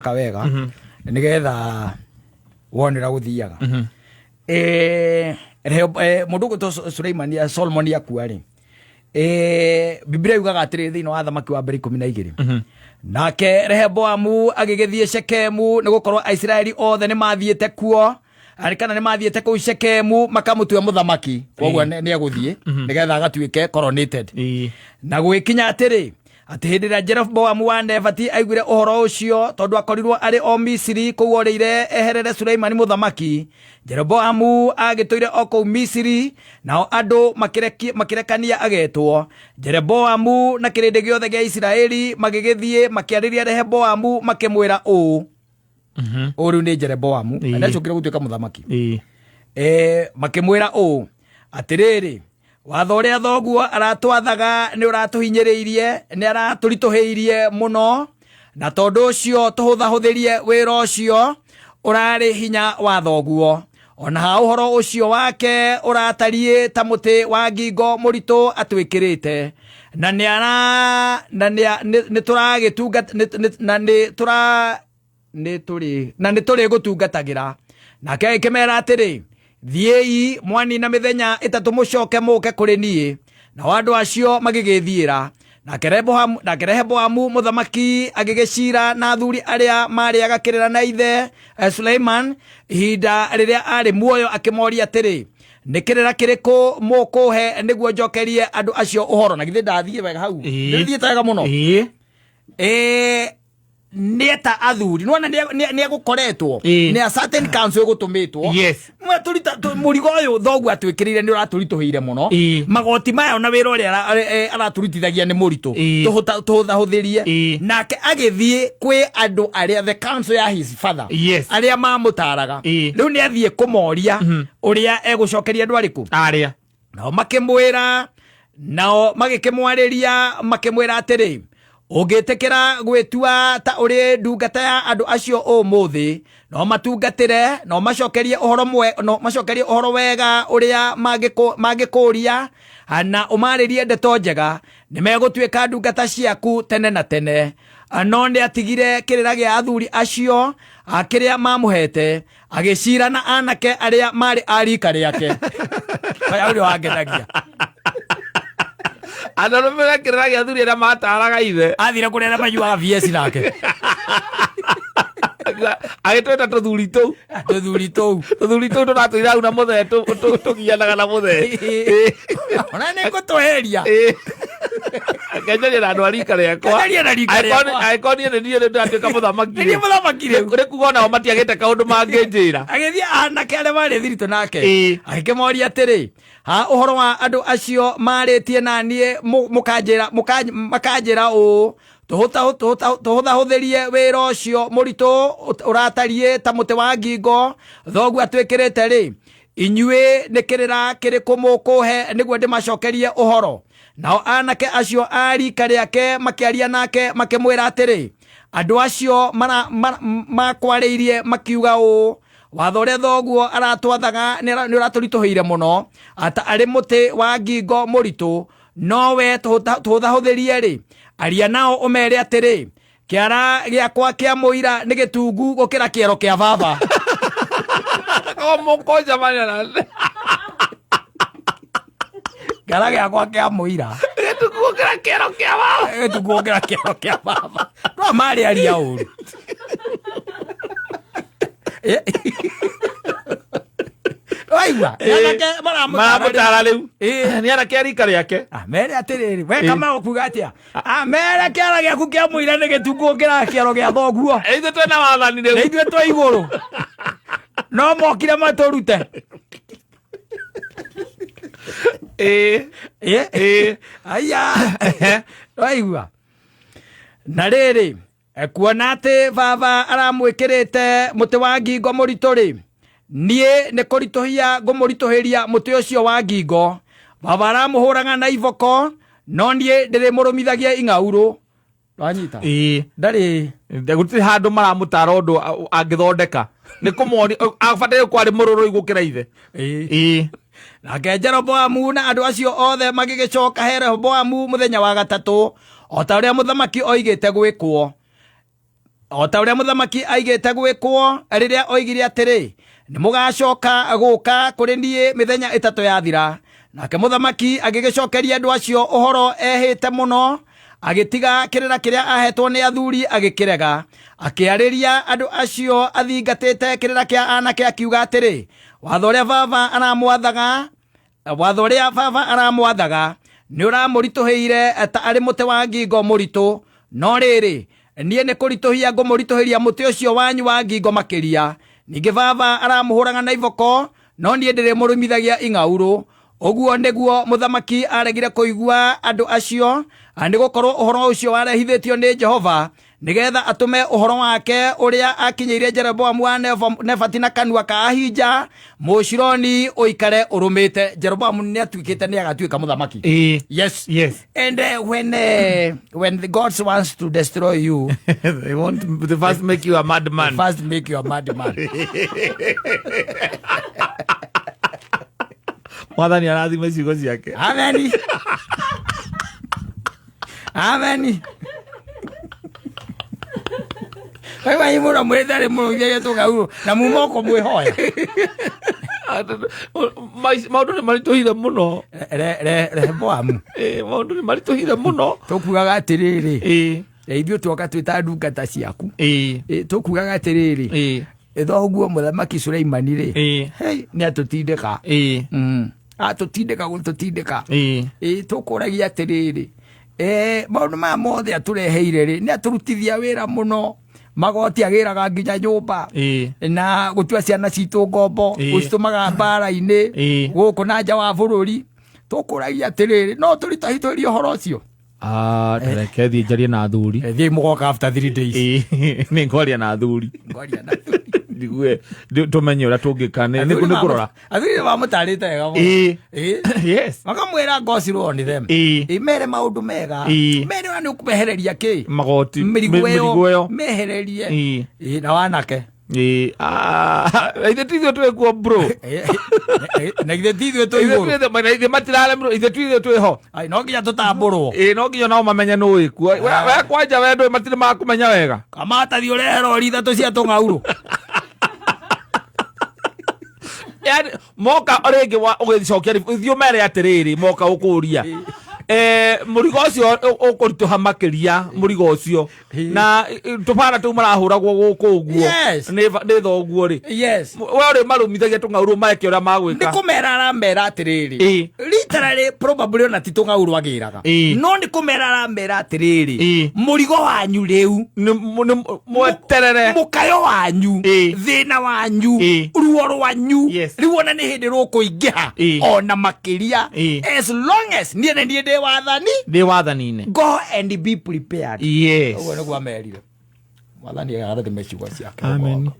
gaka wega nĩgetha wone ũrĩa gũthiaga. Mũndũ ũgwĩtwo Suleimani, Solomon akua rĩ, Biblia yugaga atĩrĩ thĩinĩ wa Thamaki wa Mbere 12: Nake Rehoboamu agĩgĩthiĩ Shekemu, nĩ gũkorwo Aisiraeli othe nĩ mathiĩte kuo, arĩ kana nĩ mathiĩte kũu Shekemu makamũtue mũthamaki. Koguo nĩ egũthiĩ nĩgetha agatuĩke coronated. Na gwĩkinya atĩrĩ, atĩ hĩndĩ ĩrĩa Jeroboamu wa Nebati aiguire ũhoro ũcio, tondũ akorirwo arĩ o Misiri kũu orĩire eherere Suleimani mũthamaki, Jeroboamu agĩtũire o kũu Misiri, nao andũ makĩrekania agetwo. Jeroboamu na kĩrĩndĩ gĩothe gĩa Isiraeli magĩgĩthiĩ makĩarĩria Rehoboamu makĩmwĩra ũũ. Ũũ rĩu nĩ Jeroboamu, na nĩacokire gũtuĩka mũthamaki. Makĩmwĩra ũũ: Atĩrĩrĩ, watho ũrĩa thoguo aratwathaga nĩ ũratũhinyĩrĩirie, nĩ aratũritũhĩirie mũno, na tondũ ũcio tũhũthahũthĩrie wĩra ũcio ũrarĩ hinya wa thoguo. Ona ha ũhoro ũcio wake ũratariĩ ta mũtĩ wa ngingo mũritũ atwĩkĩrĩte, na nĩ ara na nĩ nĩ tũragĩtunga na nĩ tũra nĩ tũrĩ na nĩ tũrĩgũtungatagĩra. Nake agĩkĩmera atĩrĩ, Thiĩi, mwanina mĩthenya 3 mũcoke mũke kũrĩ niĩ. Nao andũ acio magĩgĩthiĩra. Nake Rehoboamu mũthamaki agĩgĩcira na athuri arĩa maarĩaga kĩrĩra na ithe Suleiman ihinda rĩrĩa aarĩ muoyo, akĩmoria atĩrĩ, Nĩ kĩrĩra kĩrĩkũ mũkũhe nĩguo njokerie andũ acio ũhoro? Na githĩ ndathiĩ wega hau? Nĩthiĩte wega mũno. Nĩeta athuri, nĩwona nĩegũkoretwo nĩ a certain council ĩgũtũmĩtwo. Mũrigo ũyũ thoguo atwĩkĩrĩire nĩ ũratũritũhĩire mũno. Magoti maya na wĩra ũrĩa aratũrutithagia nĩ mũritũ. Tũhũthahũthĩrie. Nake agĩthiĩ kwĩ andũ arĩa the council ya his father, arĩa mamũtaraga. Rĩu nĩ athiĩ kũmoria ũrĩa egũcokeria andũ arĩkũ. Arĩa. Nao makĩmwĩra, nao magĩkĩmwarĩria makĩmwĩra atĩrĩ, Ũngĩtĩkĩra gwĩtua ta ũrĩ ndungata ya andũ acio ũmũthĩ, no matungatĩre, no macokerie ũhoro mwe, no macokerie ũhoro wega ũrĩa mangĩkũria, na ũmarĩrie ndeto njega, nĩ megũtuĩka ndungata ciaku tene na tene. No nĩ atigire kĩrĩra gĩa athuri acio kĩrĩa mamũhete, agĩcira na anake arĩa marĩ a rika rĩake. Aya ũrĩa wangenagia. Anarũmĩrĩra kĩrĩra gĩa athuri arĩa mataraga ithe. Athire kũrĩa arĩa manyuaga VS nake. Agĩtwĩta tũthuri tũu. Tũthuri tũu. Tũthuri tũu tũratũire hau na mũthee, tũgianaga na mũthee. Ona nĩ ngũtweheria. Ngenjaria na andũ a rika rĩakwa. Ngenjaria na rika rĩakwa. Angĩkorwo niĩ nĩ niĩ rĩu ndĩratuĩka mũthamaki. Nĩ niĩ mũthamaki rĩu. Nĩ kuga onao matiagĩte kaũndũ mangĩnjĩra. Agĩthiĩ anake arĩa marĩ thiritũ nake. Agĩkĩmoria atĩrĩ, Ha ũhoro wa andũ acio marĩtie na niĩ makanjĩra ũũ, tũhũthahũthĩrie wĩra ũcio mũritũ ũratariĩ ta mũtĩ wa ngingo thoguo atwĩkĩrĩte rĩ, inyuĩ nĩ kĩrĩra kĩrĩkũ mũkũhe nĩguo ndĩmacokerie ũhoro? Nao anake acio a rika rĩake makĩaria nake makĩmwĩra atĩrĩ, Andũ acio makwarĩirie makiuga ũũ, Watho ũrĩa thoguo aratwathaga nĩ ũratũritũhĩire mũno, ata arĩ mũtĩ wa ngingo mũritũ, no we tũhũthahũthĩrie rĩ, aria nao ũmere atĩrĩ, Kĩara gĩakwa kĩa mũira nĩ gĩtungu gũkĩra kĩero kĩa baba. Kĩara gĩakwa kĩa mũira gĩtungu gũkĩra kĩero kĩa baba. Gĩtungu gũkĩra kĩero kĩa baba. No marĩ aria ũru. Waigua? Anake maramũtara. Maramũtara rĩu. Ĩĩ. Nĩ anake a rika rĩake. Mere atĩrĩrĩ, we kama ũkuga atĩa? Mere kĩara gĩaku kĩa mũira nĩ gĩtungu gũkĩra kĩero gĩa thoguo. Ithuĩ twĩna wathani Na rĩu. ithuĩ twĩ igũrũ. No mokire matũrute. Ĩĩ. Ĩĩ. Aya. Waigua? Na rĩrĩ, kuona atĩ baba aramwĩkĩrĩte mũtĩ wa ngingo mũritũ rĩ, niĩ nĩ kũritũhia ngũmũritũhĩria mũtĩ ũcio wa ngingo. Baba aramũhũraga na iboko, no niĩ ndĩrĩmũrũmithagia ing'aurũ. Wanyita? Ĩĩ. Ndarĩ. Gũtirĩ handũ maramũtara ũndũ angĩthondeka. Nĩ kũmoni abataire gũkorwo arĩ mũrũrũi gũkĩra ithe. Ĩĩ. Ĩĩ. Nake Jeroboamu na andũ acio othe magĩgĩcoka he Rehoboamu mũthenya wa gatatũ, o ta ũrĩa mũthamaki oigĩte gwĩkwo. O ta ũrĩa mũthamaki aigĩte gwĩkwo rĩrĩa oigire atĩrĩ, nĩ mũgaacoka gũka kũrĩ niĩ mĩthenya 3 yathira. Nake mũthamaki agĩgĩcokeria andũ acio ũhoro ehĩte mũno, agĩtiga kĩrĩra kĩrĩa ahetwo nĩ athuri agĩkĩrega. Akĩarĩria andũ acio athingatĩte kĩrĩra kĩa anake akiuga atĩrĩ, watho ũrĩa baba aramwathaga watho ũrĩa baba aramwathaga nĩ ũramũritũhĩire ta arĩ mũtĩ wa ngingo mũritũ, no rĩrĩ, niĩ nĩ kũritũhia ngũmũritũhĩria mũtĩ ũcio wanyu wa ngingo makĩria. Ningĩ baba aramũhũraga na iboko, no niĩ ndĩrĩmũrũmithagia ing'aurũ. Ũguo nĩguo mũthamaki aregire kũigua andũ acio, nĩ gũkorwo ũhoro ũcio warehithĩtio nĩ Jehova, nĩgetha atũme ũhoro wake ũrĩa akinyĩire Jeroboamu wa Nebati na kanua ka Ahija Mũshironi ũikare ũrũmĩte. Jeroboamu nĩ atuĩkĩte nĩ agatuĩka mũthamaki. Yes. Yes. And when the gods wants to destroy you, they want to first make you a madman. They first make you a madman. Mwathani arathime ciugo ciake. Amen. Amen. Wewe mũno mwĩthare mũno ithe tũgaurwo na muma ũkũ mwĩhoya. Maũndũ nĩ maritũhire mũno. Rehoboamu. Maũndũ nĩ maritũhire mũno. Tũkugaga atĩrĩrĩ. Ithuĩ tuoka twĩ ta ndungata ciaku. Tũkugaga atĩrĩrĩ. Thoguo mũthamaki Suleimani rĩ. Nĩ atũtindĩka. Atũtindĩka gũtũtindĩka. Tũkũragia atĩrĩrĩ. Maũndũ maya mothe atũreheire rĩ, nĩ atũrutithia wĩra mũno. Magoti agĩraga nginya nyũmba. Na gũtua ciana citũ ngombo, gũcitũmaga mbara-inĩ, gũkũ na nja wa bũrũri. Tũkũragia atĩrĩrĩ, no tũritahitũrie ũhoro ũcio. Tareke thiĩ njarie na athuri. Thiĩ mũgoka after 3 days. Nĩ ngwaria na athuri. Ngwaria na athuri. Njigue, tũmenye ũrĩa tũngĩka, nĩ kũrora. Athuri nĩ mamũtarĩte wega mũno. Yes. Makamwĩra go slow on them. Mere maũndũ mega. Mere ũrĩa nĩ ũkũmehereria kĩ? Magoti. Mĩrigo Mĩrigo ĩyo. Mehererie. Na wanake. Ithe ti ithuĩ twĩ kuo, bro. Na ithe ti ithuĩ twĩ Ithe igũrũ. na ithe matiraremirwo, ithe ti ithuĩ twĩ ho. Ai, no nginya tũtambũrwo. No nginya nao mamenye nũ wĩ kuo. We kwanja we ndũĩ matirĩ makũmenya wega. Kamata thiĩ ũrehe rori 3 cia tũng'aurũ. Yani, moka rĩngĩ ũgĩcokia thiĩ ũmere atĩrĩrĩ, moka ũkũria. Mũrigo ũcio ũkũritũha makĩria, mũrigo ũcio. Na tũbara tũu marahũragwo gũkũ ũguo. Yes. Nĩ thoguo rĩ. Yes. We ũrĩ marũmithagia tũng'aurũ meke ũrĩa magwĩka. Nĩ kũmera aramera atĩrĩrĩ. Literally probably ona ti tũng'aurũ agĩraga. No nĩ kũmera aramera atĩrĩrĩ. Mũrigo wanyu rĩu. Nĩ mweterere. Mũkayo wanyu. Thĩna wanyu. Ruo rwanyu. Yes. Rĩu ona nĩ hĩndĩ rũkũingĩha. Ona makĩria. As long as niĩ nĩ niĩ ndĩ wathani. Ndĩ wathani-inĩ. Go and be prepared. Yes. Ũguo nĩguo amerire. Mwathani arathime ciugo ciake. Amen.